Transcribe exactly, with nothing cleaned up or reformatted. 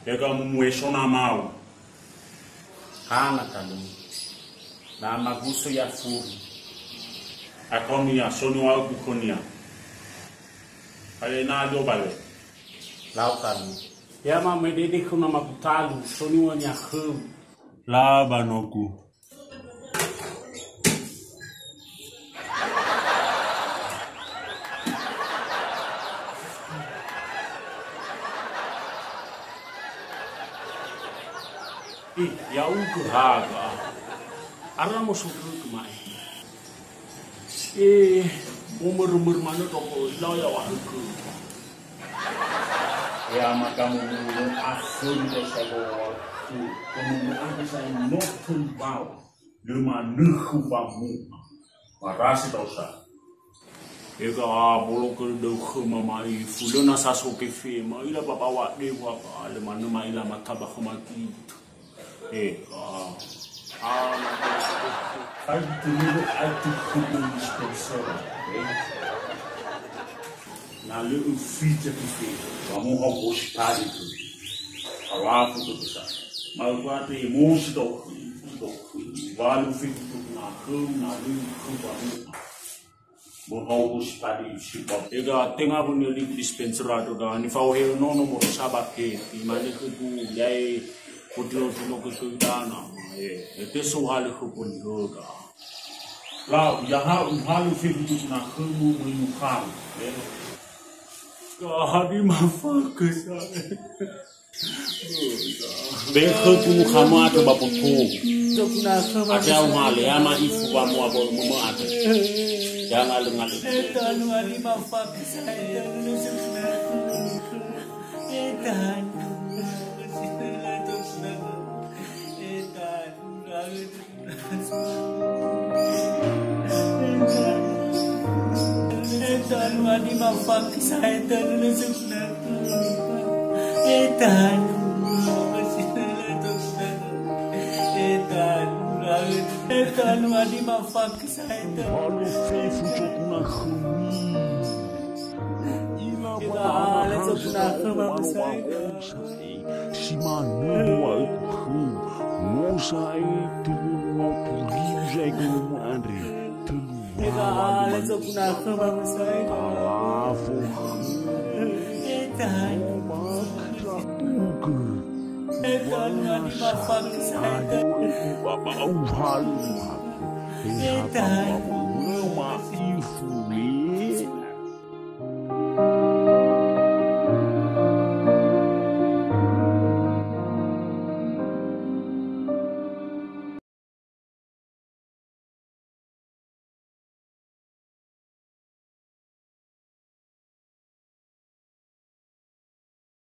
Ega mumueso namau. Hana tanu. Na maguso ya furu. Akonia, so niŵa'ögu khönia. Hale na do bale. Lau tanu. Ya ma medede khöu na magutalu, so niŵa'önia khöu. La banogu. Ih, ya'ugö haga. Ara mo sogögö ma'e. Eh, mo mörö-mörö manö toko, ilau ya wa'ugö. Ya maka mo mörö aföri do sa do wa'ugö. Mo mörö aföri sa no töli bawa. Lö manökhö famu'a. Marasi tausa. Ega bolo kö dökhö mama'ifu, lö nasa so kefe, ma'ila ba bawa dewa ba, lö manö ma'ila mataba khöma gitu. Ega. Ah, na. Aetu lö aetu khöma sponsor. Eh. Na lö öfita kefe, ba moha bosi tadi tu. Alafu tu besar. Mau kate emosi tau, tau. Walu fefu na khöu, na lö khöu ba moha. Moha bosi tadi si ba. Ega tenga buni li dispenser ado da, nifa'ohe nono mo sabake, imane khögu, yae, kotino-tino ke khöu dana, eh, ete so hale khö poni höga. Lau, yaha uhalu fefu na khömu möi mukhalu. Gaha di mafakö sa. Be khögu mukhamu atö ba poto. Ate au hale, ama ifu ba mua bo mömö atö. Jangan lengan. Eta lu adi mafakö sa, eta lu. Eta. Eta. Eta lu adi mafakö sa, eta lu nusuk na. Eta lu. Eta lu. Eta lu adi mafakö sa, eta. Halo fefu sokuna khömi. Ila ba hale sokuna khöma besai. Si manö wa'ögu khöu, no sa'ae tölu ngaotu liu zaegu nomo andre, tölu wawa lima. Alafo khöu. Ugö. Ayo egu baba uhalu. Eza baba uhalu ma ifu le.